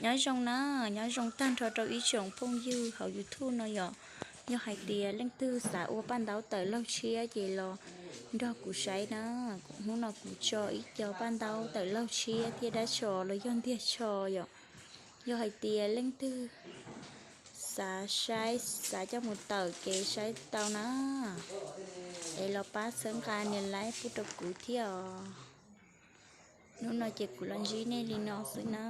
Nyob zoo na, nyob zoo tag nrho rau ib tsoom phooj ywg hauv YouTube no yom. Yog hais tias leej twg xav ua paj ntaub tawm laug tshiab ces los nrog kuv saib na. Hnub no kuv tso ib co paj ntaub tawm laug tshiab thiab dab tsho los yog ntiag tsho yom. Yog hais tias leej twg xav saib, xav coj mus tawm ces saib tau na, es los pab txhawb nqa nias like pub rau kuv thiab os. Hnub no ces kuv los ntsib nej li no xwb na.